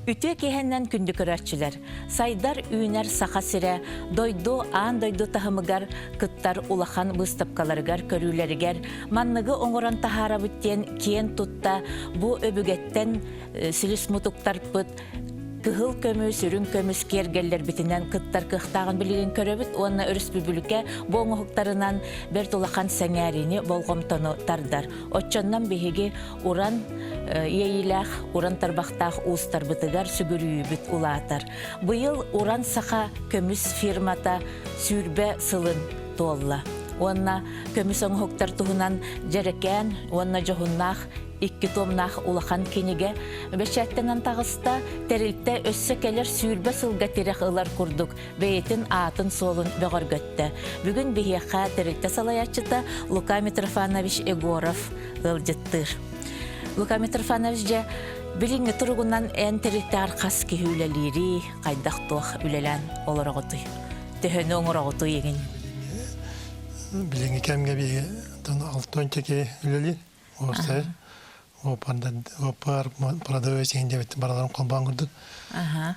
Үтүө киэһэннэн күндү көрөөччүлэр! Сайдар үүнэр Саха сирэ дойду аан дойду таһымыгар кыттар улахан быыстапкаларыгар көрүүлэригэр манныгы оҥорон таһаарабыт диэн киэн тутта бу өбүгэттэн силис мутуктарпыт кыһыл көмүс, үрүҥ көмүс киэргэллэрбитинэн кыттар кыахтааҕын билигин көрөбүт уонна өрөспүүбүлүкэ бу оҥоһуктарынан бэрт улахан сэҥээриини, болҕомтону тардар. Оччоннон биһиги уран иэйиилээх, уран тарбахтаах уустарбытыгар сүгүрүйүүбүт улаатар. Быйыл Уран Саха көмүс фирмата 20 сылын туолла. Уонна көмүс оҥоһуктар туһунан дьэрэкээн уонна дьоһуннаах икки томнаах улахан кинигэ бэчээттэнэн таҕыста. Тэрилтэ өссө кэлэр 20 сылга тирэх ылар курдук бэйэтин аатын-суолун бөҕөргөттө. Бүгүн биһиэхэ тэрилтэ салайааччыта Лука Митрофанович Егоров ыалдьыттыыр. Лука Митрофанович дьэ билиҥҥи туругунан эн тэрилтэҕэр хас киһи үлэлиирий, хайдах-туох үлэлээн олороҕутуй? Төһөнү оҥороҕутуй игин? Билиҥҥи кэмҥэ биһиги алтан киһи үлэлиир. Уопсай опар продавец диэбит бараларын холбоон курдук.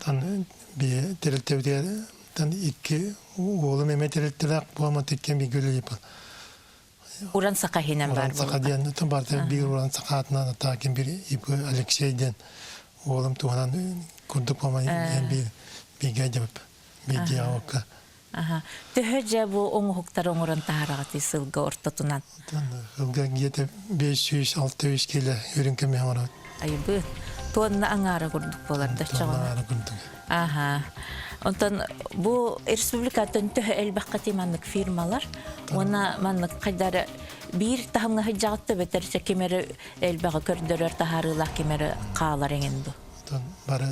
Тан би тэрилтэбитигэр тан икки уолум эмэ тэрилтэлээх буома тиккен бииргэ үлэлиир. Уран саха иһинэн баар Уран саха диэн барыта биир уран саха атынан атаакин бир ИП Алексей диэн уолум туһунан курдук буома диэн биир бииргэ дьабып биирдиэҕэ окка. Төһө дьэ бу оҥоһуктары оҥорон таһаараҕытый сылга ортотунан? Сылга где-то 500-600 кило үрүҥ көмүс оҥоробут. Айбыт. Туонна аҥаара курдук буолар да Туонна аҥаара курдук. Аха. Онтон бу республикаттан төһө элбэххэ маннык фирмалар уонна маннык хайдары биир таһымҥа сылдьаҕыт да бэтэр ким эрэ элбэҕи көрдөрөр таһаарыылаах ким эрэ хаалар эҥин бу. Оттон бары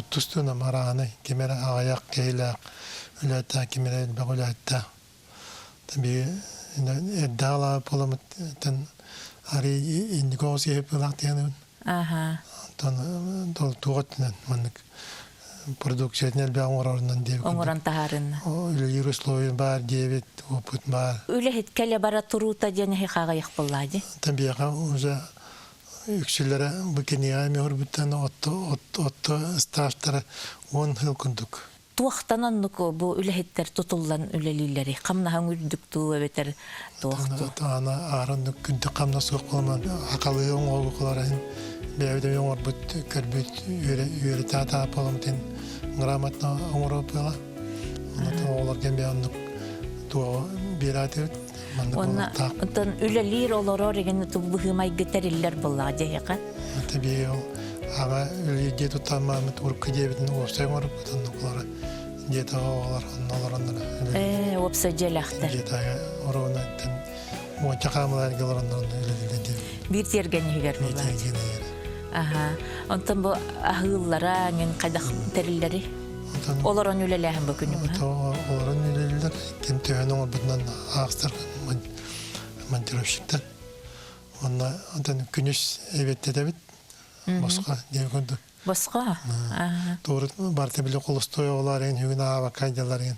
тустууна марааны ким эрэ аҕыйах киһилээх үлэтэ, ким эрэ элбэх үлэһиттээх. Биһиги эрдэ аҕалаабыт буоламмыт арый инники оҕус киһи быһыылаах диэн Оттон туох өттүнэн маннык продукциятын элбэх оҥорорунан диэбит Оҥорон таһаарынна. Үлэлиир условия баар диэбит, опыт баар. Үлэһит кэлэ бара туруута диэн эһи хаҕыйах буоллаа дии. Оттон биһиэхэ уже үксүлэрэ бу кинигэҕэ эмиэ көрбүттэн отто ыстаастара 10 сыл курдук. Туохтан оннук бу үлэһиттэр тутуллан үлэлииллэрий? Хамнаһаҥ үрдүк дуу эбэтэр туох дуу? Аны аараннык күндүк хамнас суох буолан акалыы оҥоһук иһин бэйэбит эмиэ оҥорбут көрбүт үөрэтэ атаа буоламмытын грамотно оҥоруо буола. Онон оҕолорго эмиэ оннук туоҕу биэрээтибит. Уонна оттон үлэлиир олорор игин быһыы-майгы тэриллэр буоллаҕа дьиэхэ. Тэбии ол аҕа үлэлиирдии туттааммыт урукку дьиэбитин уопсай оҥорбут оннук дьиэтэ оҕолор онно олороннор Ээ, уопсай дьиэлээхтэр. Дьиэтэ оруона уонча хаамыларга олороннор үлэлииллэр диэн. Биир тиэргэн иһигэр Биир тиэргэн иһигэр. Аха. Онтон бу аһыыллара ҥин хайдах тэриллэри? Олорон үлэлээһин бу күнү быһа. Олорон үлэлииллэр. Ким төһөнү оҥорбутунан аахсар монтировщиктар. Уонна онтон күнүс эбиэттэтэбит. Босхо диэн курдук. Босхо? Туорут барыта били холостой оҕолор эн бүгүн аабакка дьалар эн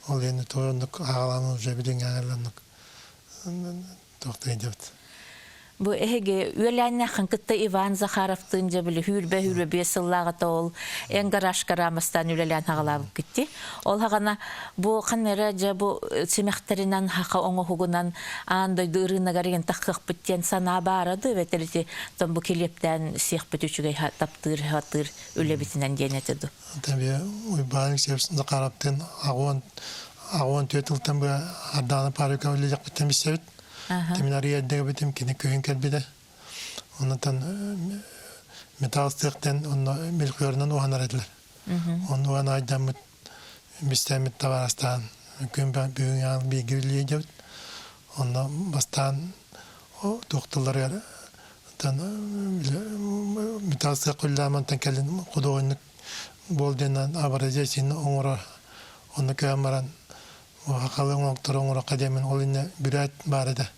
ол эн туоруннук ааҕалаан уже билиҥ ааҕаланнык туохтан дьабыт. Бу эһиги үөлээннээххин кытта Иван Захаровтыын дьэ били 25 сыллааҕыта ол эн гаражка рамастаан үлэлээн хаҕалаабыккыт дии. Ол хаҕана бу ханна дьэ бу симэхтэринэн хаха оҥоһугунан аан дойду ырыынагар игин таххыахпыт диэн санаа баара дуу эбэтэр ити тон бу килиэптээн сиэхпит үчүгэй таптыыр хатыыр үлэбитинэн диэн этэ дуу. Тэбиэ Уйбаан Алексеевич Захаровтыын аҕуон аҕуон түөрт ылтан бу Ардаана Парикова үлэлиэхпиттэн билсэбит. Тимин арыйа эрдэгэбитим кини күһүн кэлбитэ. Оннотон металл сыахтан онно мелькөрүнэн уһанар этилэр. Онно уһан айдаммыт бистэммит табаарыстаан күн бүгүн бииргэ үлэлиэдьэбит. Онно бастаан туохтуларыгар металл сыах үллээмантан кэлин художник буол диэн образец оҥоро онно көһөн баран Хахалы оҥоһуктары оҥороххо диэммин ол иннэ бүрээт баар этэ.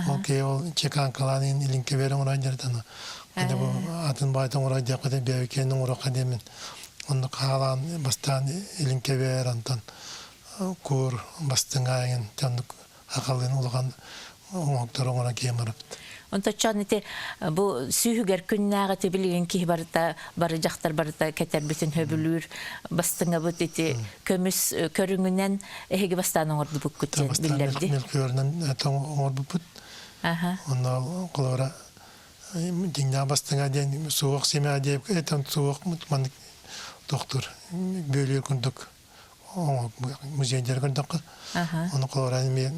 Ол киһи ол чеканкалаан иһин илиҥкэбиэр оҥорон дьарытана. Аны бу атын баайта оҥорон диэххэ бэйэбикиэн оҥороххо диэммин онно хаалаан бастаан илиҥкэбиэр онтон куур бастыҥа иҥин оннук хахалыын улахан оҥоһуктары оҥорон киһи барбыт. Онточчоон ити бу сүүһүгэр күннээҕи ити билигин киһи барыта, бары дьахтар барыта кэтэрбитин хөбүлүүр бастыҥабыт ити көмүс көрүҥүнэн эһиги бастаан оҥордубуккут диэн биллэрди. Мелкүөрүнэн оҥорбуппут. Онно холобура дьиҥнээх бастыҥа диэн суох симэ диэн этэн суох маннык тохтуур бүөлүүр курдук музейдары көрдөххө ону холобура эмиэ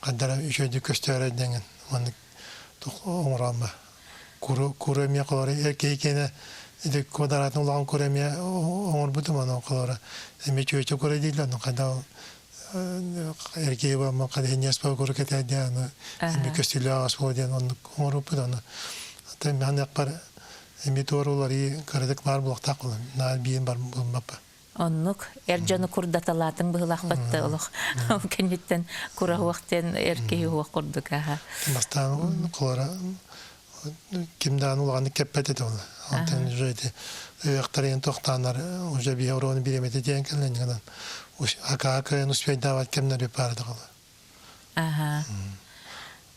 хаддара үчүгэйдик көстөөрө диэҥин маннык оҥороонно куру куру эмиэ холобура эр киһи киэнэ ити квадратын улахан куру эмиэ оҥорбутум ону холобура эмиэ чүөчэ кура дииллэр ону хайдах эр киһи буолан хадиһинньэс буол куру кэтээдэ аны эмиэ көстүүлээх ас буол диэн оннук оҥорбуппут аны ханыахпар эмиэ туорууларыы кыратык баар буолуохтаах буолан наар биин бар булбаппа. Оннук эр дьону курдаталаатыҥ быһылаахпат да олох ол кэнниттэн кураһуох диэн эр киһи уох курдук аха. Бастаан холора ким даҕаны улаханнык кэппэт этэ ол. Онтон уже ити ыахтарыйан тохтааннар уже биһи орону бириэмэтэ диэн кэллин гынан акаа кыайан успейдаабат кэмнэр баар дагалы. Аха.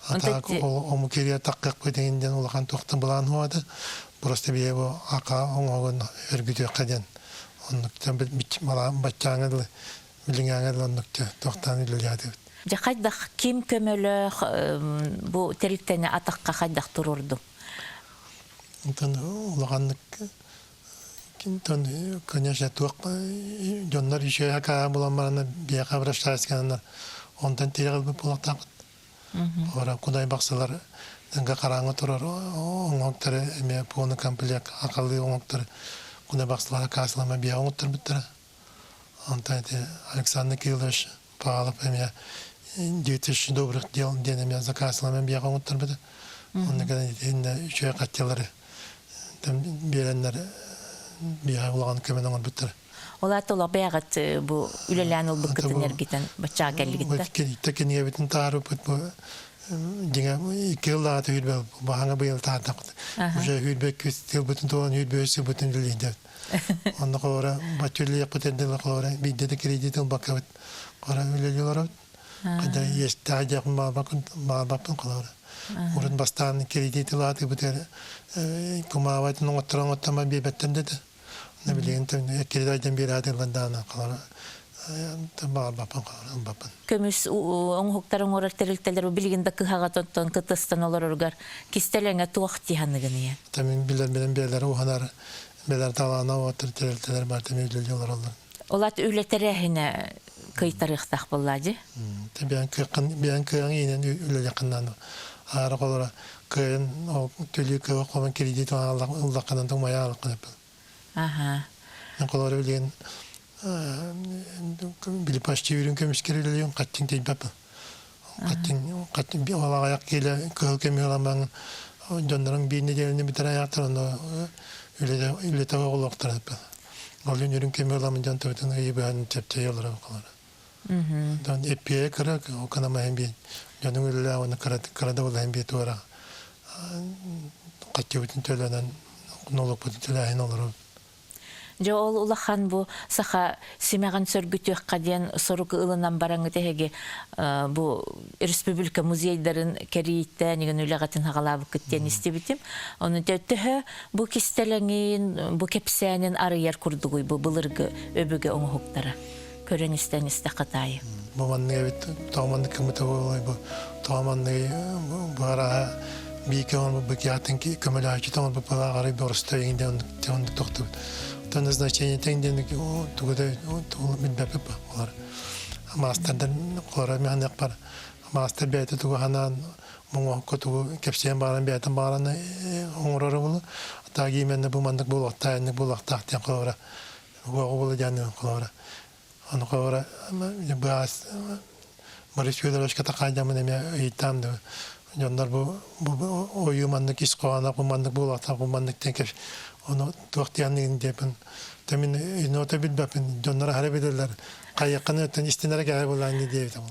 Атаак ому кириэ таккакпыт иҥин диэн улахан туохтан былаан хуата. Просто бие бу ака оҥоһугун өргүтүөххэ диэн. Оннуктан баччааҥа дылы билиҥээҥэ дылы оннукта туохтаан үлэлээтибит. Дьэ хайдах ким көмөлөөх бу тэрилтэни атахха хайдах туруордуҥ? Онтон улаханнык Кинтон, конечно, туох дьоннор үчүгэй акаа булан бараннар биһиэхэ обращаться онтон тиэрэ ылбыт буолуохтаахпыт. Ора кудай бахсылар тыҥга хараҥа турар оҥоһуктары эмиэ полный комплект акалыы оҥоһуктары кудай бахсылар акаасылама биһиэхэ оҥотторбуттара. Онтон ити Александр Кириллович Павлов эмиэ 2000 добрых дел диэн эмиэ заказ-ылама биһиэхэ оҥотторбута. Онно кэлэн итиннэ үчүгэй хаттыалары биэрэннэр биһиэхэ улахан көмөнү оҥорбуттара. Ол аата олох бэйэҕит бу үлэлээн ылбыккытын эргитэн баччаҕа кэллигит да? Икки кинигэбитин таарыппыт бу дьиҥэ икки сыллааҕыта үүрбэ баһаҥа быйыл таардахпыт. Уже үүрбэ икки сылбытын туолан үүрбэ үс сылбытын үлэлиирдэ. Онно холобура бачча үлэлиэхпит эрдэ холобура биирдэ да кредит ылбаккабыт. Хора үлэлии олоробут. Ханна иэстээх диэхпин баҕарбаппын холобура. Урут бастаан кредит ылаатыбытыгар кумаабатын оҥотторон оҥоттон биэрбэттэр да этэ. Билигин кредит айдан биэрээтилэр даҕаны холобура баҕарбаппын холобура ылбаппын. Көмүс оҥоһуктар оҥорор тэрилтэлэр билигин да кыһаҕа тоттон кытыстан олороругар кистэлэҥэ туох дии саныгын Мин билэрбинэн бэйэлэрэ уһанар, бэйэлэрэ талаана уоттар тэрилтэлэр баар тэми үлэлии олороллор. Ол ат үлэ тэрээһинэ кыйтарыахтаах буоллаа дии. Бэйэн кыаххын бэйэн кыаҕыҥ иинэн үлэлиэххин наада. Аара холоро кыайан ол төлүү кыаҕа хомон кредит ыллаххынан тумайа аалаххын эппин. Аха. Холоро билигин били почти үрүҥ көмүскэр үлэлиим хаттыҥ тиийбэппин. Хаттыҥ хаттыҥ ол аҕыйах киилэ кыһыл көмүс ыламаҥ дьонноруҥ биир нэдиэлэни бүтэр айаахтар онно үлэтэ үлэтэ оҕолоохтор эппин. Ол үрүҥ көмүс ыламын дьон төбөтүн ыйы быһан чэпчэйэ олорор холоро. Онтон эппиэйэ кыра кынамайын биэн дьонуҥ үлэлээх уонна кыра кыра да буоллаһын биэ туора хаччыбытын төлөнөн нолуокпутун төлөөһүн олоробут. Дьэ ол улахан бу саха симэҕин сөргүтүөххэ диэн сорук ылынан бараҥҥыт эһиги бу республика музейдарын кэрийиттэн игин үлэҕитин хаҕалаабыккыт диэн истибитим. Ону төһө бу кистэлэҥин, бу кэпсээнин арыйар курдугуй бу былыргы өбүгэ оҥоһуктара? Көрөн истэн истэххэ таайы. Бу маннык эбит, тоҕо маннык кымыта буолуой бу, тоҕо манныгы бу арааһа биикэ оҥорбут быкиатын көмөлөһөөччү оҥорбут буолаа арай боростой иҥин диэн оннук тохтубут. Оттон назначение тэҥ диэн тугу да билбэппит буолар. Маастардар холоро миһаныахпар маастар бэйэтэ тугу ханаан муҥуохка тугу кэпсээн бааран бэйэтин бааран оҥороро буолу. Атаа именно бу маннык буолуохтаах, инник буолуохтаах диэн холобура Уоҕу диэн холобура ону холобура быраас Борис Федоровичка такайдамын эмиэ ыйытаам да дьоннор бу бу ойуу маннык ис хоһооно бу маннык буолуохтаах бу маннык диэн кэп ону туох диэн диэпин то мин нота билбэппин дьоннор аһара билэллэр хайыахханы өттөн истинэрэ кэһэ буолаан диэбитим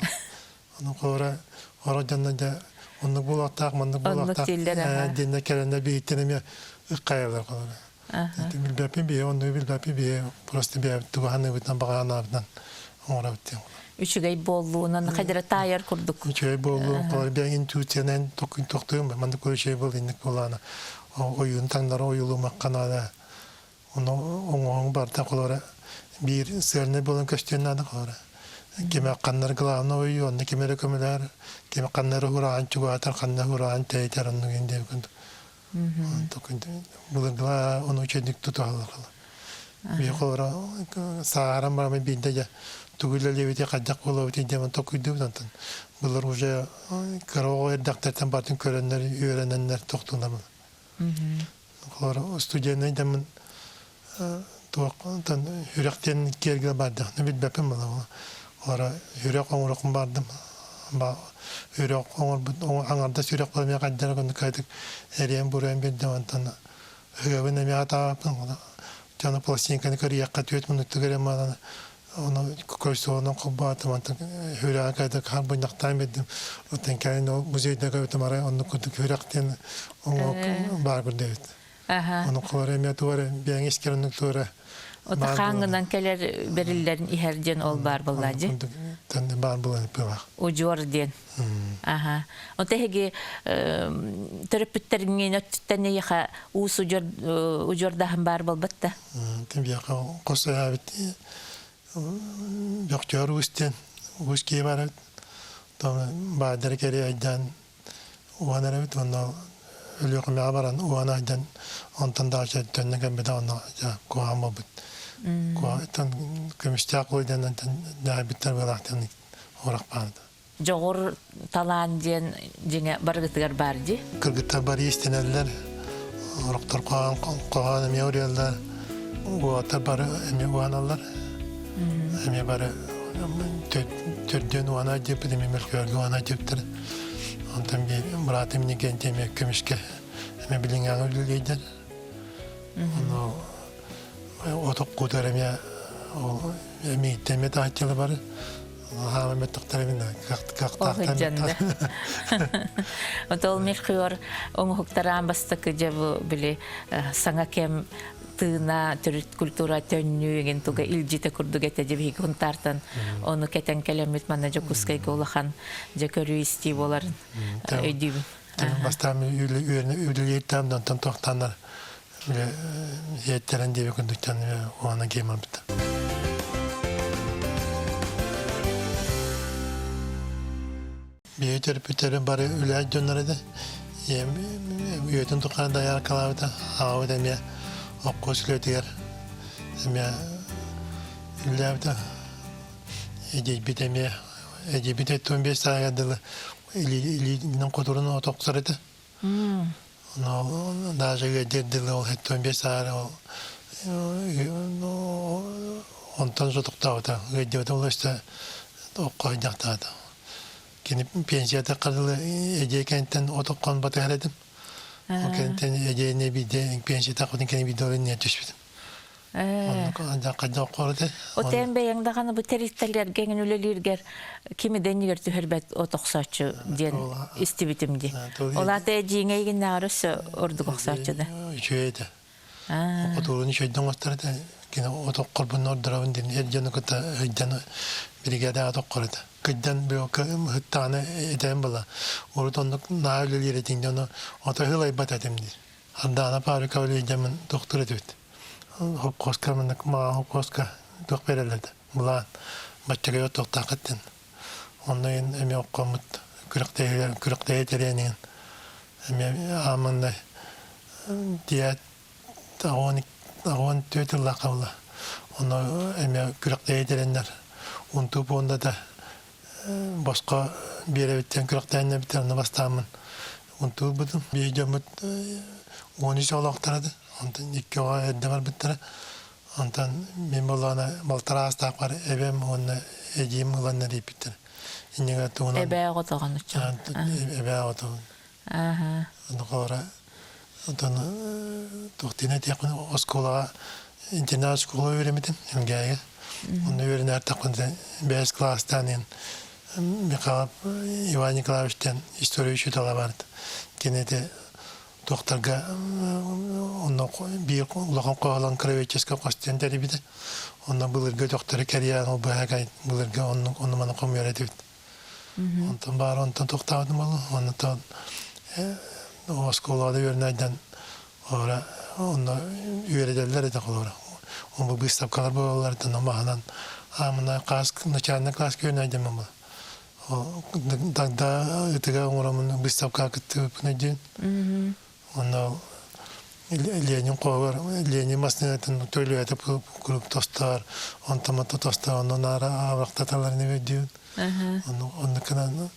ону холобура оро дьонно дьэ оннук буолуохтаах маннык буолуохтаах диэннэр кэлэннэр биһиттэн эмиэ ыккайалар холобура Билбэппин биһи оннугу билбэппин биһи просто бэйэбит тугу саныыбытынан баҕа санаабытынан оҥоробут диэн. Үчүгэй буоллуунан хайдара таайар курдук. Үчүгэй буоллуун, холор бэйэҥ интуициянан тохтуйум, маннык үчүгэй буол инник буолаана. Ойуун таҥнары ойуулумахха наада. Ону оҥоһуҥ барыта холобура биир сыальнай буолан көстүөн наада холобура. Кимэ ханна эрэ главное ойуу, онно ким эрэ көмөлөһөр, ким ханна эрэ ураан чугаһатар, ханна ураан тэйитэр оннук иһин диэбиккин былыргыла ону үчүгдүк тутуһаллар. Биир холобура сааһыран бараммын биирдэ дьэ тугу үлэлиэбитий, хайдах буолуобутуй диэн толкуйдуубут онтон былыр уже кыра оҕо эрдэхтэртэн барытын көрөннөр, үөрэнэннэр тохтуунар Холобура, студеннайдаммын туохтан үрэх диэн киэргэ бардахна билбэппин буолла. Олора үрэх оҥорохпун бардым. Үрэх оҥорбут аҥардас үрэх буолан эмиэ хайдах эрэ кайдык эриэн-буруйан биэрдим онтон ыһыабын эмиэ атаабаппын. Дьону пластинканы көрүйэххэ түөрт муннуктук эрэ маанан ону кольцонан холбоотум онтон үрэҕи кайдык харбынньахтаан биэрдим. Оттон кэлин ол музейда көрбүтүм арай оннук курдук үрэх диэн оҥоһук баар курдук эбит. Ону холор эмиэ туора бэйэҥ искэр оннук туора Ота хааңынан кэлэр бэриллэрин иһэр диэн ол баар буолла дии. Баар буолан пылах. Удьуор диэн. Аха. Ота эһиги төрөппүттэриҥҥин өттүттэн эйиэхэ уус удьуор удьуордаһын баар буолбат да? Тимбиэхэ хос эһээбит Бөхтөөр уус диэн уус киһи баар эбит. Баайдары кэрий айдаан уһан эрэбит уонна Өлүөхүмэҕэ баран уһан айдан онтон даача төннөн кэлбитэ онно куһаҕан буолбут. Куһаҕан көмүстээх куой диэн дьаһайбыттар быалаах диэн уурах баара. Дьоҕур талаан диэн дьиҥэ барыгытыгар баар дии. Кыргыттар бары иистэнэллэр, ороктор хоһоон хоһоон эмиэ уруйаллар, уолаттар бары эмиэ уһаналлар. Эмиэ бары төрдүөн уһана диэппит, эмиэ мөлкөөргө уһана диэптэр. Онтон биир быраатым Иннокентий эмиэ көмүскэ эмиэ билиҥҥээҥи үлэлиэйдэр. Ону отох кутар эмиэ ол эмиэ эмиэ таһыччылы бары. Хаама мөттөхтөрүн кахтаахтан. Отол Мельхиор оҥоһуктараан бастакы дьэ бу били саҥа кэм тыына төрүт культура төннүү эгин туга илдьитэ курдук этэ дьэ биһиги Хунтаартан ону кэтэн кэлэммит манна Дьокуускайга улахан дьэ көрүү истии буоларын өйдүүбүн. Бастаан үлэлииртэм онтон тохтааннар иэттэрэн диэби курдуктан уона киэмарбыта. Биһи төрөппүттэрим бары үлэһит дьоннор этэ. Ийэм үйэтин тухары дояркалаабыта, аҕабыт эмиэ оккус үлэтигэр эмиэ үлэлээбитэ. Эдьиийбит эмиэ эдьиийбит 75 сааһыгар дылы илиинэн хотурун от охсор этэ. Ону даже ыадьар дылы ол 75 сааһыгар ол онтон сотуктаабыта. Ыадьыбыта ол өстө окко сылдьахтаата. Кини пенсията дылы эдьиэй кэнниттэн от оккон батыһар этим. Ол кэнниттэн эдьиэйине биирдэ пенсията хотун кини биирдэ ол иннигэр түспүтүм. Отен бэйэҥ даҕаны бу тэрилтэлэргэ эҥин үлэлииргэр кими да иннигэр түһэрбэт от охсооччу диэн истибитим дии. Ол аата эдьииҥэ эйигиннээҕэр өссө ордук охсооччу да. Үчүгэй этэ. Хотуурун үчүгэйдик оҥостор этэ. Кини от оккорбун ордоробун диэн эр дьону кытта ыйдан биригээдэҕэ от оккор этэ. Кыйдан ыһыттаҕына этээн була. Урут оннук наа үлэлиир этиҥ дьону ото ыһылайбат этим диир. Ардаана Павликова үлэйдэммин тохтуур этибит. Холкуоска маннык маҕан холкуоска туох биэрэллэр да былаан баччагай оттуохтааххыт диэн. Онно иһин эмиэ оккоммут күрэхтэһиилэр күрэхтэһии тэрийэн эмиэ ааманнай тиийээт 84 тыллаахха буолла. Онно эмиэ күрэхтэһии тэрийэннэр унтуу пуондата босхо биэрэбит диэн күрэхтэһиннэбит онно бастааммын унтуурбутум. Биир дьоммут 13 оҕолоохторо да, онтон икки оҕо эрдэ барбыттара. Онтон мин буоллаҕына балтараа аастаахпар эбэм уонна эдьиийим ылан эрийбиттэр. Иннигэр туһунан Эбээ оҕотоҕун учча. Эбээ оҕотоҕун. Онно Онтон туох диэн этиэхпин оскуолаҕа интернат школа үөрэммитим Элгээйигэ. Онно үөрэнээртэхпинэ бэһис кылаастаан иһэн Михайлов Иван Николаевич диэн история учуутала баар. Кини ити Туохтарга онно биир улахан хоһолон краеведческай хостуйан тэрийбитэ. Онно былыргы өтөхтөрү кэрийэн ол быһа былыргы оннук онну маны хомуйар этибит. Онтон баар онтон тохтообутум буолла. Онтон оскуолаҕа да үөрэнэрдэн ора онно үөрэтэллэр этэ холобура. Ол бу быыстапкалар буолаллар маһынан аамына класс начальный класс үөрэнэрдэн буолла. Тогда ытыга оҥороммун быыстапкаҕа кыттыбыппын өйдүүн. Онно Ленин хоһугар Ленин массыынатын төлүөтэ куруук тостоор, онтон манта тостоор, онно наара аабахтаталарын өйдүүн. Оннук гынан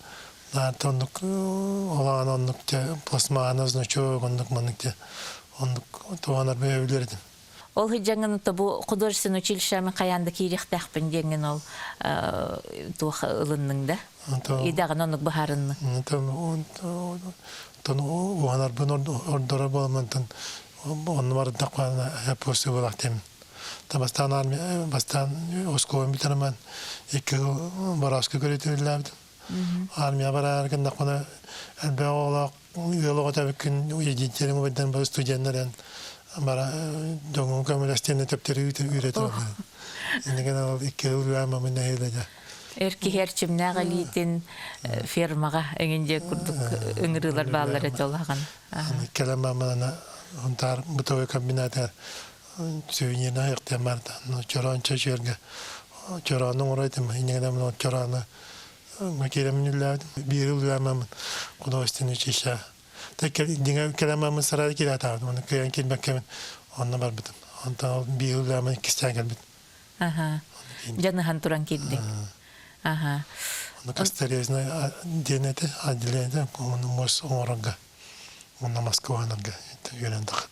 наарта оннук олаан оннук те пластмаана значок оннук маннык те оннук туһанар бэйэбилэр этим. Ол сылдьаҥҥын бу художественное училищены хайаан да киириэхтээхпин диэҥҥин ол туох ылынныҥ да? Идэҕин оннук быһаарынныҥ. Онтон уһанарбын ордорор буоламмын онно бардахпына после буолах диэмин. Бастаан армия бастаан оскуоланы бүтэрэмэн икки сыл Боровска көрүтүллээбитим. Армия бараар гыннахпына элбэх оҕолоох ыал оҕото эбиккин единтерин убайдан бары студеннар эн бара дьоҥҥун көмөлөстүөннэ төптөрү үүрэтэ Иннигэн ол икки ыл үөмамын нэһилэдэ. Эр киһи эрчимнээх илиитин фермаҕа эҥин дьиэ курдук ыҥырыылар бааллар этэ улахан. Кэлэн мааманана Хунтаар бытовой комбината сувенирна ыктыам барда. Чороон чөчүөргө чороону оҥоро этим. Иннигэн чороону Киирэммин үллээбитим. Биир үллээмэммин художественный училище. Дьиҥэ кэлэммин сарай киирээтэҕим. Оны кыайан киирбэккэбин онно барбытым. Онтон ол биир үллээмин иккистээн кэлбит. Аха. Дьаныһан туран киирдиҥ. Аха. Ону костерезный диэн этэ, отделение ону муос оҥорорго, уонна Москванарга үөрэн тахат.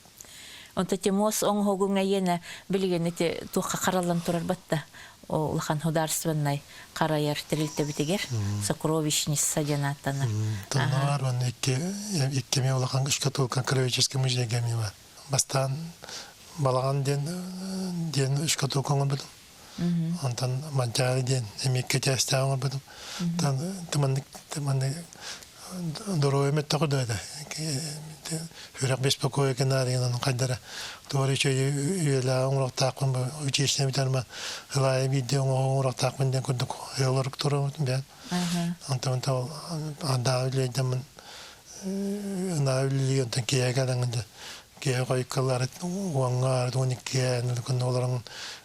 Онто ти муос оҥоһугуҥ эйиэнэ билигин ити туохха хараллан турар батта улахан художественнай харайар тэрилтэбитигэр сокровищница диэн ааттанар. Тонноор уонна икки иккими улахан шкатулка краеведческий музейга эмиэ бар. Бастаан балаҕан диэн диэн шкатулка оҥорбутум. Онтон Манчаары диэн эмиэ кэтээстээх оҥорбутум. Тыманнык тыманнык доруобуйам өттөҕө да этэ. Сүрэх беспокойа гынаарыйынан хайдара туора үчүгэй үйэлээҕи оҥоруохтаахпын бу училищены бүтэрмэ ылаайа биирдэ оҥоруохтаахпын диэн курдук ыаллар туруорбутум бэйэм. Онтон ол ардааҕы үлэлэйдэммин ынаа үлэлии онтон киэһэ кэлэҥҥин дьэ киэһэ хойуккалар уоҥҥа 12 олорон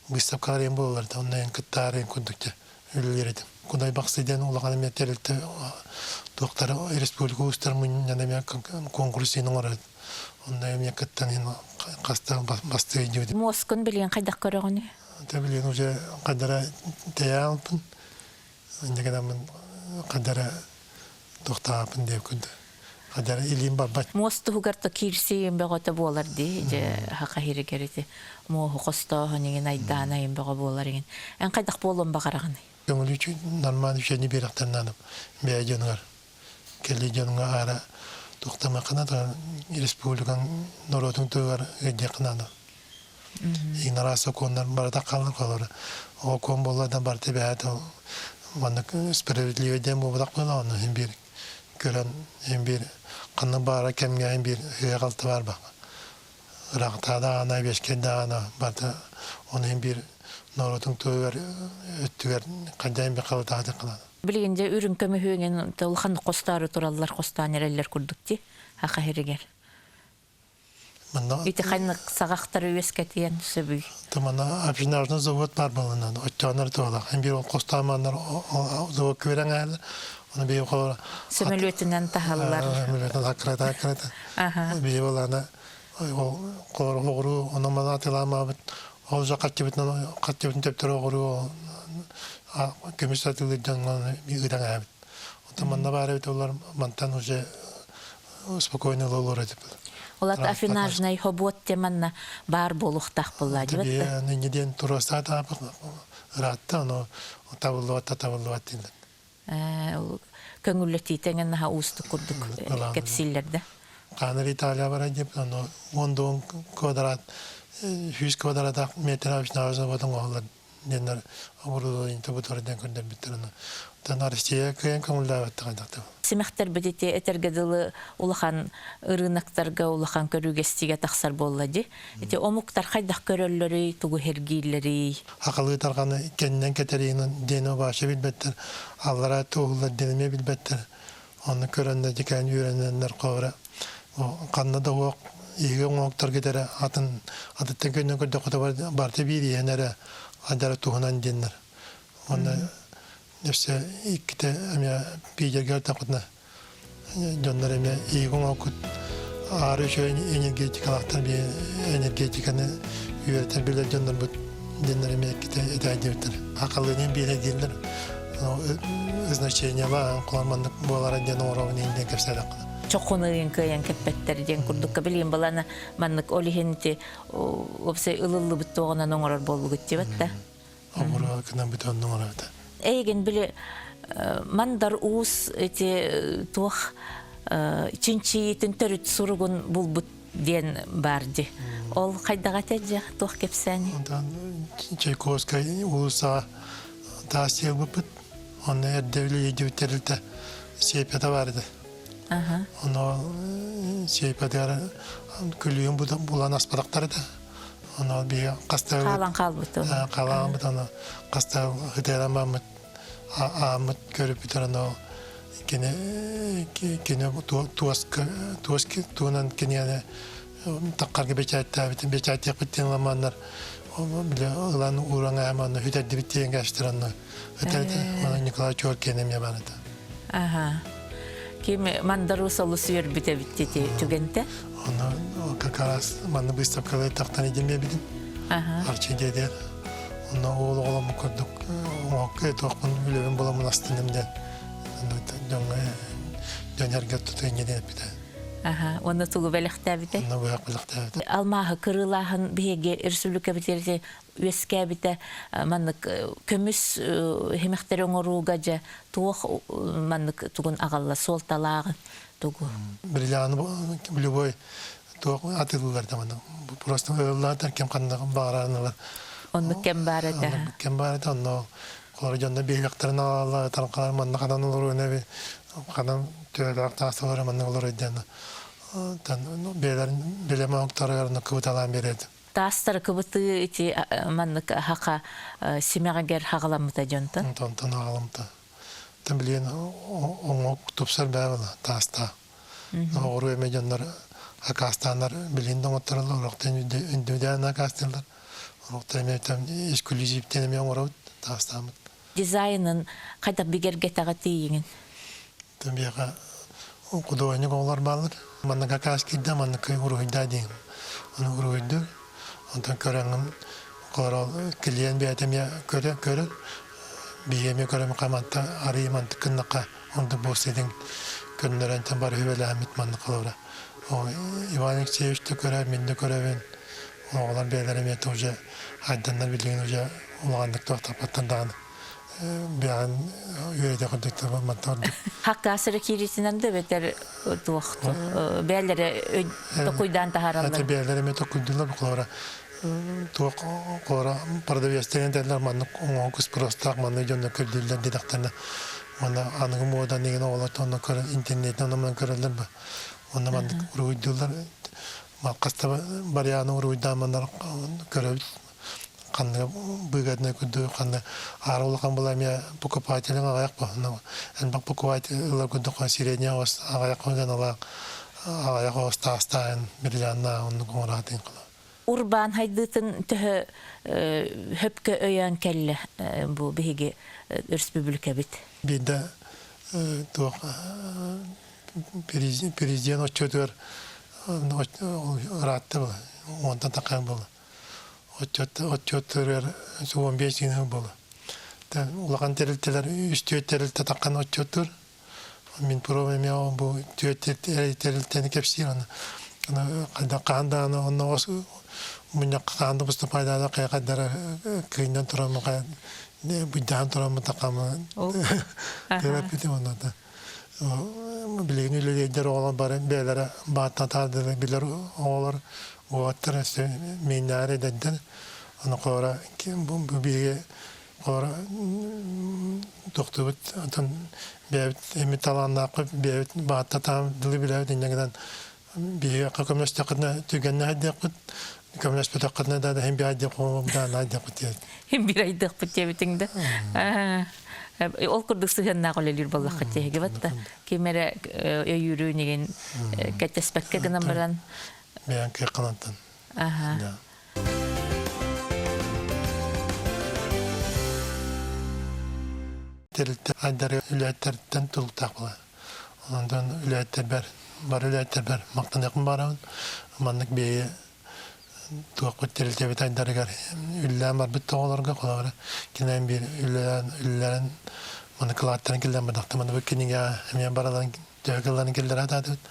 быыстапкалар иэн буолаллар да онно кыттаары курдук дьэ үлэлиир этим. Кудай Бахсы диэн улахан эмиэ тэрилтэ туохтара республика уустар мунньан эмиэ конкурс иин оҥорор. Онно эмиэ кыттан иин хаста бастыы диэбит. Муоскун билигин хайдах көрөҕүнүй? Тэ билигин уже хадара тэйэалпын. Инньэ гынаммын хадара тохтооппун диэп күндэ. Хадара илиим барбат. Муос туһугар то киирсиим бөҕөтө буолар дии дьэ хаха иһиригэр ити муоһу хостооһун иҥин айдаана иҥин бөҕө буолар иҥин. Эн хайдах буолуон баҕараҕыный? Көҥүл нормально үчүгэйни биэрэхтэн наадам бэйэ дьонугар кэлии дьоҥҥо аара тохтомоххуна да республикаҥ норуотун туһугар ыйдыахха наада. Иҥара сокуоннар барыта хаалар холор. Окуон буолла да барыта бэйэтэ маннык справедливый диэн буолбатах буолла онно син биир көрөн син биир ханна баара кэмҥэ син биир ыһыах баар бах. Ыраахтаа даҕаны, биэскэ даҕаны барыта ону син биир норуотун туһугар өттүгэр хадьайын бир халытаатык кылаана. Билигин дьэ үрүҥ көмүһүҥэн улахан хостоору тураллар, хостоон эрэллэр курдук дии, хаха иһиригэр. Манна Ити ханнык саҕахтары үөскэтиэн сөбүй? Манна афинажный завод баар буоланан, оччоонор туолах. Эн биир ол хостооманнар завод күөрэн аалар. Оны биир холор Сөмөлүөтүнэн таһаллар. Сөмөлүөтүнэн аккырата аккырата. Биир болана ол холор оҕуруу ону мана атыламаабыт ол жа хаттыбытынан хаттыбытын төптөр оҕуруу көмүс атылыр дьоҥҥо ыытан аабыт. Оттон манна баар эбит олар мантан уже спокойно олорор этип. Олат афинажный хобот теманна бар буолуохтаах буолла дибет. Ниньи диэн туруостаа таапыт ыраатта ону табыллыбат та табыллыбат дииллэр. Көҥүллэтиитэ наһаа уустук курдук кэпсииллэр да. Хаанар Италия бара дип ону 10 квадрат 100 квадрат метр афинажный заводын оҕолор. диэннэр оборудованиета бутар диэн көрдөрбүттэр. Оттон Россия кыайан көҥүллээбэттэх хайдах Симэхтэрбит ити этэргэ дылы улахан ырыынактарга улахан көрүүгэстиигэ тахсар буолла дии. Ити омуктар хайдах көрөллөрүй, тугу сэргииллэрий? Хахалыы тарҕаны кэннинэн кэтэриинэн диэни вообще билбэттэр, аллараа туоһулар диэн эмиэ билбэттэр. Ону көрөн да дьикээн үөрэнэннэр хоора ханна да уох иһигэ оҥоһуктарга эрэ атын атыттан көннөн көрдөххө барыта биир иһэн эрэ адара туһунан диэннэр. Уонна өссө иккитэ эмиэ Питергэ ортоххутуна дьоннор эмиэ иһигэ оҥоһуккут аары үчүгэй энергетикалаахтар биир энергетиканы үөрэтэр билэр дьоннорбут диэннэр эмиэ иккитэ этээйдибиттэр. Хахалыынын биэрэ дииллэр значениела холор маннык буолара диэн оҥоробун диэн кэпсээтэххинэ. Чоккуну ыйын кыайан кэппэттэр диэн курдукка билигин баланы маннык ол иһин ити уопсай ылыллыбыт туоҕунан оҥорор буоллугут диэбэт да. Оҥоро гынан бүтэн оҥоробут. Эйигин били Мандар Уус ити туох чинчийиитин төрүт суругун булбут диэн баар дии. Ол хайдаҕа этэ дьэ туох кэпсээний? Онтон Чайковскай уулуссаҕа таас сиэлбиппит. Онно эрдэ үлэлиирдибит тэрилтэ сиэпэтэ баар этэ. Ону сиэпэтигэр күлүүһүн булан аспатахтар этэ. Ону биһиги хаста Хаалан хаалбыт. Хаалааммыт ону хаста ытыаран бараммыт ааммыт көрүппүтэр ону кини кини туоска туос туунан кинигэни таххарга бэчээттээбитин бэчээттиэхпит диэн ламааннар бile ылан ууран аама онно хүтэрдибит диэн кэстер онно этэ онно Николай Чоркин эмиэ бар этэ. Аха. Ким мандарус олус үөрбүт эбит ити түгэнтэ? Онно как раз манна выставкалар тахтан идемиэбитин. Арчы диэдэр. Онно уол оҕоломму курдук оҥоһукка туохпун үлэбин буламмын астынным диэн дьоҥҥо дьон эргэ тута инньэ диэн эппитэ. Аха, уонна тугу бэлэхтээбитэ? Онно быһах бэлэхтээбитэ. Алмааһы кырыылааһын биһиги республикабытыгар үөскээбитэ маннык көмүс химэхтэри оҥорууга дьэ туох маннык тугун аҕалла суолталааҕын тугу? Бриллианы любой туох атыылыылар да маннык просто ыллаатар ким ханна баҕарарын ылар. Оннук кэм баар этэ. Оннук кэм баар этэ онно олор дьонно биһилэхтэрин аҕалаллар тарҕалар манна ханан олоруон эби ханан төһөлөөх таас олорор маннык олорор диэн бэйэлэрин бэлэм оҥоһуктарыгар кыбыталаан биэрэр Таастары кыбытыы ити маннык хаха симэҕигэр хаҕаламмыта дьонтон. Онтон аҕаламмыта. Тэн билигин оҥоһук тупсар бээ була таастаах. Оҕуруо эмэ дьоннор акаастааннар билигин да оҥоттороллор, урукта үндүдээн акаастыыллар. Урукта эмиэ эксклюзивтэн эмиэ оҥоробут таастааммыт. Дизайнын хайдах бигэргэтэҕэ тиийиҥин? Биһиэхэ художник оҕолор бааллар. Маннык акаас киирдэ, маннык уруһуйдаа диэн. Ону уруһуйдуур. Онтон көрөҥҥүн холоро клиент бэйэтэ эмиэ көрөр, көрөр. Биһиги эмиэ көрөн хаманта арыый мантык гыннахха оннук буолсайдыҥ көннөрөн бары үбэлээммит маннык холобура. Иван Алексеевич да көрөр, мин да көрөбүн. Оҕолор бэйэлэрэ эмиэ уже айданнар билигин уже улаханнык туохтаппаттар даҕаны. Бэҕэн үөрэтэ курдук мантан ордук. Хаккаас эрэ киириитинэн да эбэтэр туох бээлэрэ токуйдаан таһаараллар. Бээлэр эмиэ токуйдуулар холобура туох холобура продавецтар этэллэр маннык оҥоһук спростаах маннык дьонно көрдүүллэр диэтэхтэринэ уонна аныгы муодан игин оҕолор онно көрөн интернетинэн онон көрөллөр ба уонна маннык уруһуйдууллар хаста барыйааны уруһуйдаан маннар көрөбүт ханныга быыгадына курдук ханна аара улахан була эмиэ покупателин аҕыйах бу элбэх покупатель ылар курдук средний оҕус аҕыйах гыналаах аҕыйах оҕус таастаан бриллианнаах оннук оҥораатын Урбаан хайдыытын төһө хөпкө өйөөн кэллэ бу биһиги өрөспүүбүлүкэбит? Биирдэ туох президент отчетугар ыраатта была уонтан таххан буолла отчуоттарыгар 15 гына буолла. Улахан тэрилтэлэр үс түөрт тэрилтэ таххан отчуоттуур. Мин пробам эмиэ бу түөрт тэрилтэни кэпсиир аны хаһан даҕаны онно мунньахха хаһан да поступайдаада хайдара кыыннан тураммын быйдаһан тураммын тахаммын тыыраппытым онно билигин үлэлиэйдэр оҕолор бары бэйэлэрэ бааттатаардылар билэр оҕолор уолаттар өссө мииннээри эдэрдэр. Аны хоора бу биһиги хоора тохтубут атын бэйэбит эми талааннаахпыт бэйэбит баатта таам дылы билэбит инньэ гынан биһиги көмөлөстөххүтүнэ түгэннэ хайдыахпыт көмөлөспөтөххүтүнэ да иһин биир айдыахпыт диэбит. Биир айдыахпыт диэбитиҥ да. Ол курдук сыһыаннаах үлэлиир буоллахха тиһиги батта ким эрэ өйүүрүн игин кэтэспэккэ гынан баран бэйэн кыахханантан. Аха. Тэрилтэ айдары үлэһиттериттэн тулуктаах буолар. Онтон үлэһиттэрбэр, бары үлэһиттэрбэр махтаныахпын баарабын. Маннык бэйэ туохпут тэрилтэбит айдарыгар үлэлээн барбыт оҕолорго холобура кинилэр биир үлэлээн үлэлээн маны кылааттарын киллэрэн бардахта маны бу кинигэ эмиэ бараларын төһө кылларын киллэрэ сатаатыбыт.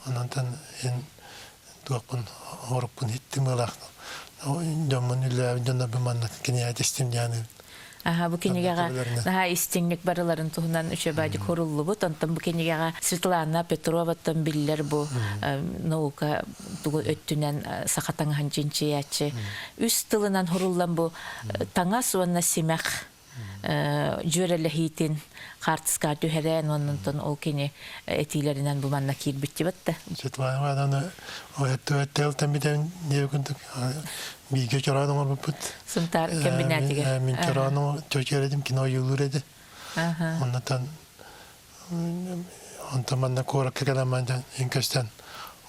Онон ин туохпун орукпун иттим ыалаах дьоммун үлэлээбит дьоннорбун маннык кинигэ тистим диэн Аха, бу кинигэҕэ наһаа истиҥник барыларын туһунан үчүгэйдик хоруллубут. Онтон бу кинигэҕэ Светлана Петроваттан биллэр бу наука тугу өттүнэн саха таҥаһын чинчийээччи. Үс тылынан хоруллан бу таҥас уонна симэх дьүөрэлэһиитин хаартыскаҕа түһэрэн оннунтан ол кини этиилэринэн бу манна киирбиттибит да. Светлана Ивановна өттүөттэл битэн диэбит курдук бииргэ чороон оҥорбуппут. Сунтаар кэмбинээтигэр. Мин чороон чочуер этим кино ойуулуур этэ. Оннотон онтон манна куоракка кэлэн манна көстөн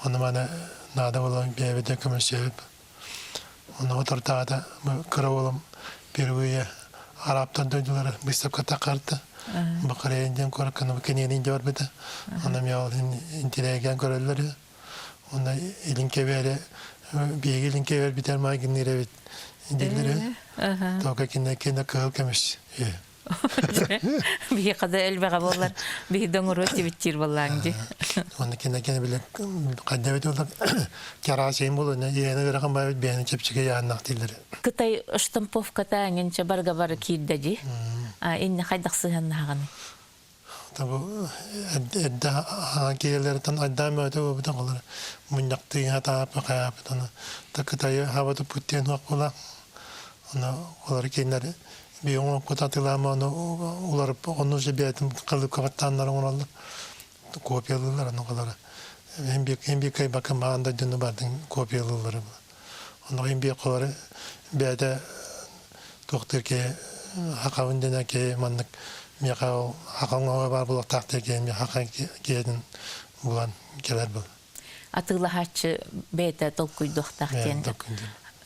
ону маны наада буолан бэйэбит көмөсүөбүт Онно отортаата кыра уолум впервые арабтар дойдулары выставка тахарта. Бакарайын диэн куоракка киниэнин дьэ барбыта. Онно мен ол интеллигент көрөллөр. Онно илин кэбиэри биһиги илин кэбиэр битэр майгынныыр эбит дииллэр. Тока кине кине кыһыл көмүс. Биһиэхэ да элбэҕэ буоллар, биһи да оҥоруо этибит буоллаҥ дии. Онно кине кине биле хайда эбит буоллар чараасыйын буолуна иэни ыарахан баайбыт бэйэни чэпчэки яаннах дииллэр. Кытай штамповката эҥинчэ барга бары киирдэ дии. Инне хайдах сыһыаннаһаҕыный? Табу эрдэ киэлэртэн айдаан мөтө буолбутан холор мунньахтыы хатаапы хаапытана та Кытайы хабаты путтен хуак Оны олар кинилэр биоҥо кутатылаама ону уларып ону же бэйэтин кылыпка баттааннар оҥороллор копиялыыллар ону олары хим бир кайбакка маан да дьону бардын копиялыыллар ону хим бир колары бэйэтэ туохтуур киһи хакабын дэнэ киһи маннык миэхэ ол хакаҥ оҕо баар буолуохтаах диэн киһи хака киһитин булан кэлэр был Атыылаһааччы бэйэтэ толкуйдуохтаах диэн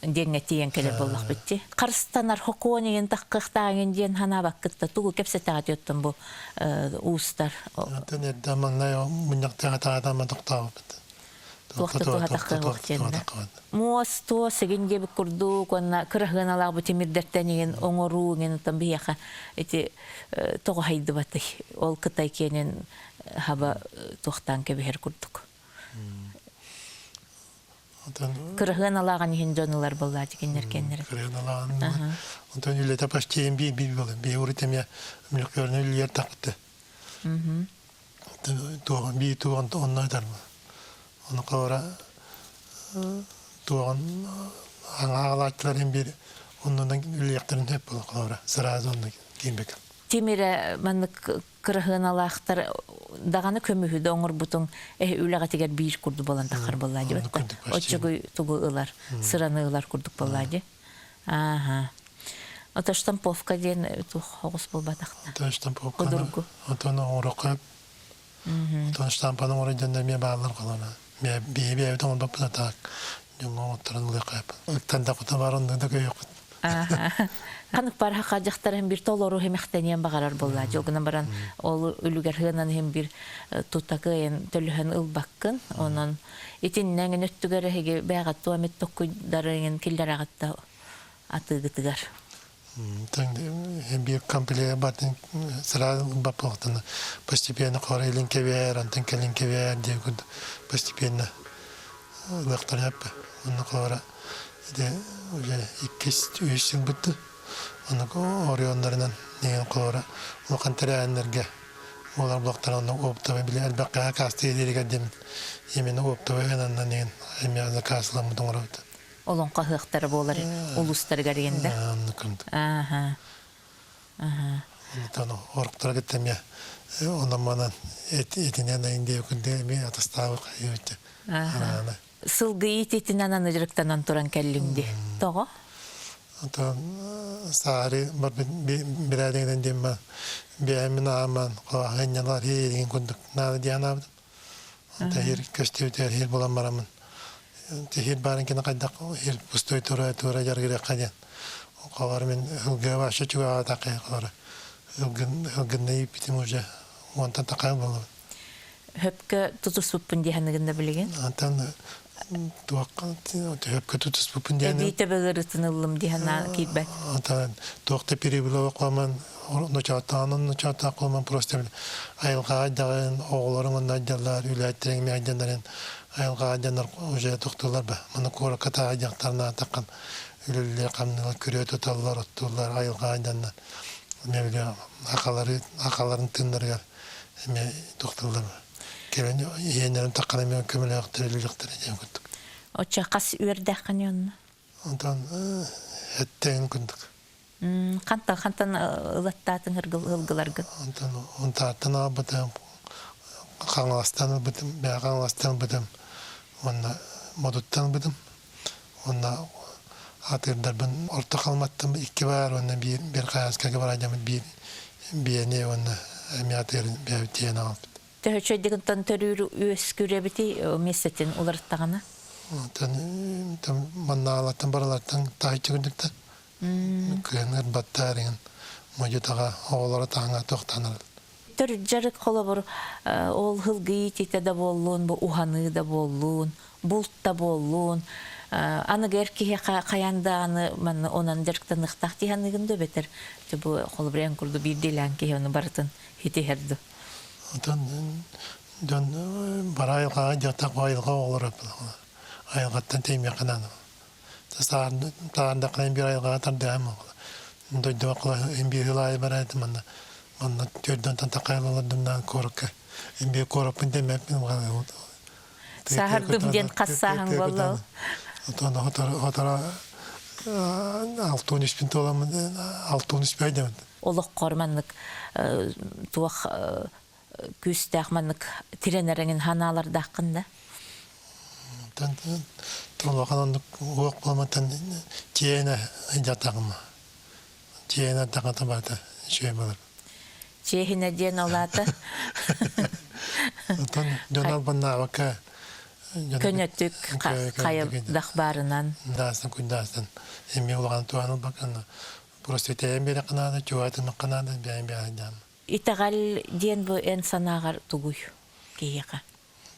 диэҥҥэ тиийэн кэлэр буоллахпыт дии. Харыстанар хокуон иһин таххыахтааҥын диэн санаабаккыт да тугу кэпсэтэҕит оттон бу уустар? Оттон эрдэ маҥнай мунньахтаах атаатаама тохтообуппут. Туохта туһатаххыах диэн Муос туос игин диэбит курдук уонна кыраһыаналаах бу тимирдэртэн игин оҥоруу игин оттон биһиэхэ ити тоҕо хайдыбатый ол кытай киэнин хаба туохтаан кэбиһэр курдук. Кырыһыан алааҕын иһин дьон ылар буоллаачы кинилэр кэннэрэ. Кырыһыан алааҕын. Онтон үлэтэ почти би би буолан би урут эмиэ мүлкөрнө үлүйэр тахпыты. Туоҕун би туоҕун онно ытарма. Ону кора туоҕун аҥаалааччыларын бир оннунан үлүйэхтэрин сөп буолар холобура сразу онно киирбэкэ. Тимирэ маннык кыраһыаналаахтар даҕаны көмүһү да оҥорбутуҥ эһи үлэҕитигэр биир курдук буолан таххар буоллаа дии оччугуй тугу ылар сыраны ылар курдук буоллаа дии ааха ото штамповка диэн туох оҕус буолбатахта ото штамповканы отон оҥороххо отон штампаны оҥорор дьоннор эмиэ бааллар холона биһи бэйэбит оҥорбоппут атаак дьоҥҥо оҥотторон ылыахха ыктан да кута бар онно да көйөхпүт Ханык бар хака дьахтар бир толору хемехтениэн баҕарар буолла. Дьыл гынан баран ол үлүгэр хыанан иһин бир тутакыйын төлөһөн ылбаккын. Онон итиннэҥин өттүгэр эһиги бэҕэ туомит токкуйдарыҥын киллэрэҕитта атыыгытыгар. Биир комплект батын сразу баппахтана постепенно хора илин кэбээр, антын кэлин кэбээр диye постепенно ылыахтара Онно хора ити уже иккис үһүс сыл бүтті. Онно оройуоннарынан деген холора улахан тэрээһиннэргэ буолар блоктар онно оптовый били элбэххэ каастыы дииригэр диэн именно оптовый ынанна деген эмиэ заказ ыламмыт оҥоробут. Олоҥхо ыһыахтара буолар улуустарыгар иэнде. Ааха. Онтон оруктара кытта эмиэ онон-манан этинэн айын диэбиккин эмиэ атастаабыт хайыбыт араана. Сылгы иитиитинэн аны дьарыктанан туран кэллиҥ дии. Тоҕо? Онтон саары барбыт бирээдигинэн диэн бэйэмин ааман хоһаанньалар иһин курдук наада диэн аабытым. Тэһиир көстүбүтүгэр иһир булан бараммын тэһиир баарын кини хайдах иһир пустой тура тура дьарыгырыахха диэн холор мин ылгыа вообще чугаһаатахха холор ылгын ылгынна ииппитим уже уонтан такай буоллум. Хөпкө тутуспуппун диэханыгын да билигин? Антан туохха хөпкө тутуспуппун диэн Эбии төбөлөрүтүн ыллым диэхана киирбэт. Антан туох да перебилова қуаман ночоттаанын ночоттаах куоман просто айылҕаҕа айдаҕын оҕолоруҥ онно айдаллар үлээттэриҥ эмиэ айданнарын айылҕаҕа айданнар уже тохтууллар ба маны куоракка таа айдахтарына аатаххын үлэлиир хамныылар күрүө туталлар оттууллар айылҕаҕа айданнар эмиэ били акалары акаларын тыыннарыгар эмиэ тохтууллар кэлэн иһиэннэрин таххан эмиэ көмөлөөхтөр үлэлиэхтэрэ диэн курдук. Оччо хас үөрдэххин онно? Онтон эттэҥин курдук. Хантан хантан ылаттаатыҥ ылгыларгын? Онтон Унтаартан аҕалбытым, Хаҥаластан ылбытым, Бэйэ Хаҥаластан ылбытым уонна Модуттан ылбытым. Уонна атыырдарбын Орто Халыматтан икки баар уонна биир Верхоянскайга бараадьаммыт биир биэни уонна эмиэ атыырын бэйэбит тиэйэн аҕалбыт. Төһөчөйдигинтэн төрүүр үөскүүр эбитий миэстэтин уларыттаҕына? Онтон маннаалартан барылартан таһыччы курдуктар. Кыһын ырбаттаар иҥин модьу-таҕа оҕолоро таһыҥа тохтанар. Төрүт дьарык холобур ол һылгы иитиитэ да буоллун, бу уһаныы да буоллун, булт да буоллун, аныгы эр киһиэхэ хайаан да аны манна онон дьарыктаныахтаах дии саныыгын да эбэтэр бу холобур эн курдук биирдиилээн киһи ону барытын хитиһэр ду. Онтон дьон бара айылҕаҕа дьахтар айылҕа оҕолоро айылҕаттан тэйимиэххэ наада. Таардаххына биир айылҕаҕа тардыһан дойдуга биир сыл аайы бараайдым манна манна төрдөн такайылалардымнаан куоракка биир куораппын дэммэппин Саһардым диэн хас сааһыҥ буолла Отон хоторо алтуон үспүн туоламмын алтуон үспү айдамын Олоххор маннык туох күүстээх маннык тирэнэрэҥин ханаалардааххын да? Улахан оннук уох буолматтан тиэйэнэ дьатаҕым. Тиэйэнэ таҕата барыта үчүгэй буолар. Чиэһинэ диэн ол аата? Оттон дьон албаннаабакка көнөтүк хайдах баарынан даастан куйдаастан эмиэ улахан туһан ылбакка просто тэйэн биэрэххэ наада чугаатымахха наада бэйэм бэйэм дьаам Итэҕэл диэн бу эн санааҕар тугуй киһиэхэ?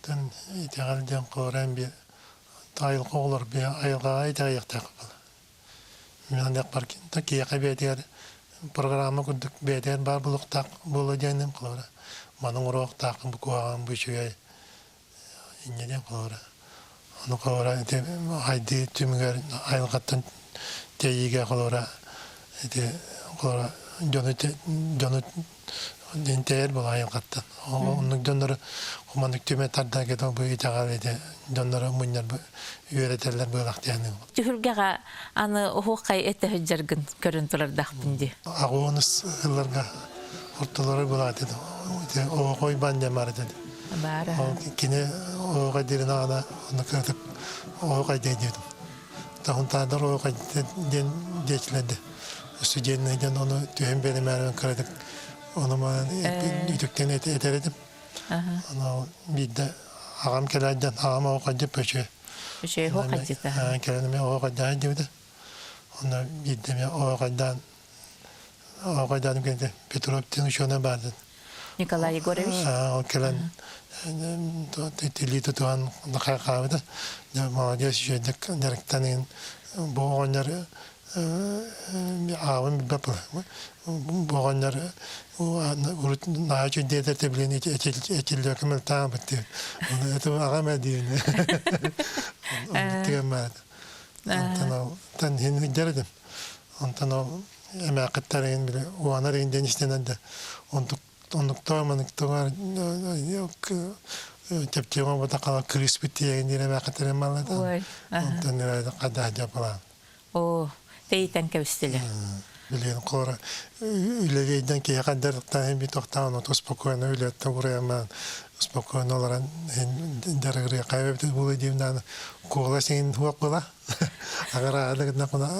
Тэн итэҕэл диэн хоорон би айылҕа оҕолор би айылҕаҕа итэҕэйиэхтээх буолар. Мин анныахпар киһиэхэ бэйэтигэр программа курдук бэйэтигэр баар буолуохтаах буолуо диэним холобура. Маны оҥоруохтаахпын бу куһаҕан бу үчүгэй инньэ диэн холобура. Ону холобура ити хайдыы түмүгэр айылҕаттан тэйиигэ холобура ити холобура дьону дьону диэн тэйэр буолар айылҕаттан. Оннук дьоннору хуманнык түмэ тардан кэтэн бу итэҕэл ити дьоннору мунньар үөрэтэллэр быылах диэн. Түһүлгэҕэ аны оһуохай этэ сылдьаргын көрөн турардаахпын дии. Аҕуонус ылларга ортолоро булаат ити оһуохай бан диэн баар этэ. Баара. Кини оһуохай диирин аҕана онно кыратык оһуохай диэн диэтим. Таһынтаардар оһуохай диэн диэчилэрдэ. Студенный диэн ону түһэн биэримээрин кыратык ону манан үтүктэн этэр этим. Аны биирдэ аҕам кэлээр диэн аҕам оһуохай диэп пөчүө. Үчүгэй оһуохайдьыта. Кэлэн эмиэ оһуохайдаан диэбитэ. Онно биирдэ эмиэ оһуохайдаан оһуохайдааным кэннэ Петров диэн учуонай баар диэн. Николай Егорович? Ол кэлэн тилии тутуһан хайҕаабыта. Молодец, үчүгэйдик дьарыктаныгын бу оҕонньор аабын билбэт бу оҕонньор урут наһаа үчүгэй диэтэ билин этиллиэ көмөлтаабыт диэн. Это аҕам ээ диэн. Оннук баар. Онтон ол тан хин ыдьар этим. Онтон ол эмээххиттэр иһин били уонар иһин диэн истэнэн да онтук оннуктаа маныктаа. Чэпчиэҕэ ботакала кырыыспыт тиэгин диэн эмээххиттэрин маллатан. Ой. Онтон хадаа дьапалаан. Оо, тэйитэн кэбистилэр. Билигин холоро үлэлиэйдэн киһи хандарыттан би тохтаан оту спокойно үлэттэн уруйамаан спокойно олорон дьарыгырыа хайа эбит буолуо диэбин куола сиҥин хуох була агара гына куна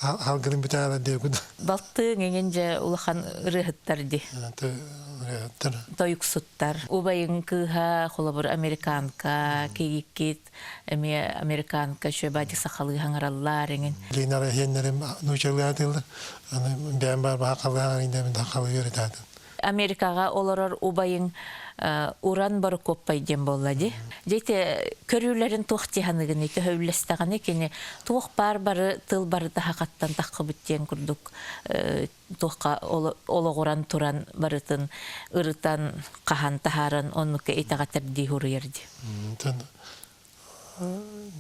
алгырын бүтээла диэбит. Балтыың эҥин дьэ улахан ырыаһыттар ди. Ырыаһыттар. Тойуксуттар. Убайыҥ кыыһа холобур американка, кийиккит эмиэ американка шөбади сахалыы хаҥараллар эҥин. Линара хиэннэрим нуучалыы атыллар. Аны бэйэм бар баһа иннэмин хахалыы үөрэтаатым. Америкаҕа олорор убайыҥ Уран Борокуоппай диэн буолла дии. Дьэ көрүүлэрин туох дии саныгыный, төһө үллэстэҕиний кини туох баар бары тыл барыта хахаттан таххыбыт диэн курдук туохха олоҕуран туран барытын ырытан хаһан таһааран оннукка итэҕэтэрдии суруйар дии.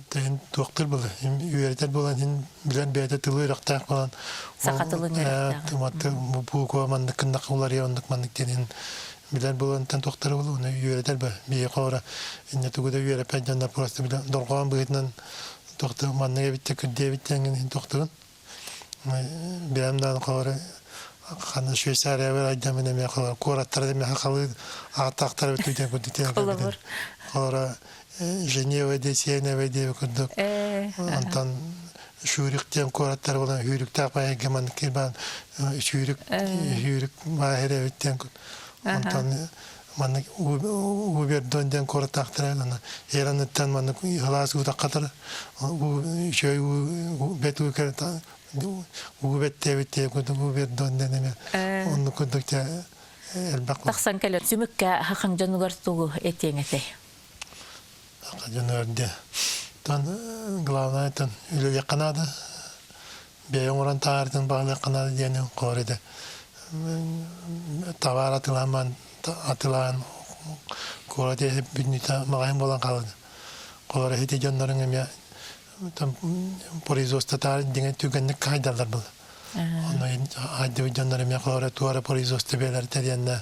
Тэн туохтар була үөрэтэр буолан иһин билэн бэйэтэ тылы үрэхтээх буолан саха тылын үөрэхтээх буква маннык кыннах уларыйа оннук маннык диэн билэр буолан туохтары була оны үөрэтэр ба биһиэхэ ора инне тугу да үөрэппэт дьоннор просто билэ дорҕоон быһыытынан туохта маннык эбиттэ кырдиэбит диэн иһин туохтугун бэйэм даҕаны холобура ханна Швейцария айдамын эмиэ холобура куораттара эмиэ хахалыы ааттаахтара бүтүн курдук Холобур. Холобура Женева дии Сиэнэвэ диэби курдук онтон Шүрүк диэн куораттар буолан Хүүрүктээх байга маннык кирбаан Сүүрүк Хүүрүк бааһыр эбит диэн онтон маннык Убердон диэн куораттаахтара аны Ираныттан маннык ылаас уутаххатар үчүгэй уу бэт уу уу бэттээбит диэн курдук Убердон диэн эмэ оннук курдук дьэ элбэх Тахсан кэлэр түмүккэ хахаҥ дьонугар тугу этиэҥ этэй? Хаха дьонугар диэ тон главное тон үлэлиэххэ наада бэйэ оҥорон таһаартын баҕалыахха наада диэн хоор этэ табаар атыылаан атыылаан куорат бүтүннүүтэ маҕаһыын буолан хаалла холор ити дьонноруҥ эмиэ производствотаар диҥэ түгэнник хайдаллар был онно хайдыбыт дьоннор эмиэ холоро туора производство бээлэр тэриэннэ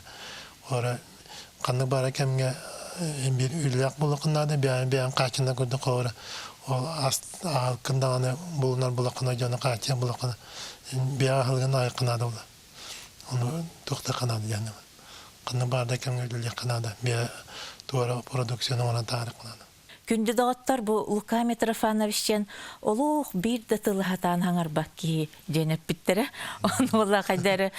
холоро ханнык баара кэмҥэ биир үлэлээх буолуоххун наада бэйэҥ бэйэҥ хааччына курдук холоро ол ас аһылыккын даҕаны булунар булаххына дьону хааччыйар булаххына бэйэҥ аһылыгын аһыахха наада буолар ону туохтахха наада диэн ханнык баар да кэмҥэ үлэлиэххэ наада бэйэ туора продукцияны оҥорон таһаарыахха наада. Күндү доҕоттор, бу Лука Митрофанович диэн олох биир да тылы сатаан хаҥарбат киһи диэн эппиттэрэ. Ону буолла хайда эрэ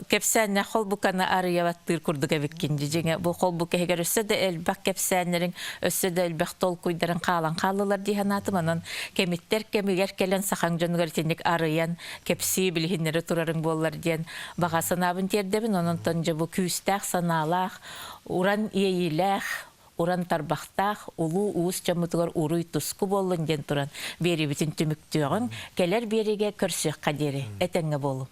кэпсээннэ холбуканы арыйа баттыыр курдук эбиккин дьиҥэ бу холбука иһигэр өссө да элбэх кэпсээннэриҥ, өссө да элбэх толкуйдарыҥ хаалан хааллылар дии санаатым. Онон кэмиттэр кэмигэр кэлэн сахаҥ дьонугар итинник арыйан кэпсии билиһиннэрэ турарыҥ буоллар диэн баҕа санаабын тиэрдэбин. Онон дьэ бу күүстээх санаалаах, уран иэйиилээх, уран тарбахтаах улуу уус дьоммутугар уруй-туску буоллун диэн туран биэриибитин түмүктүөҕүҥ, кэлэр биэриигэ көрсүөххэ диэри этэҥҥэ буолуҥ.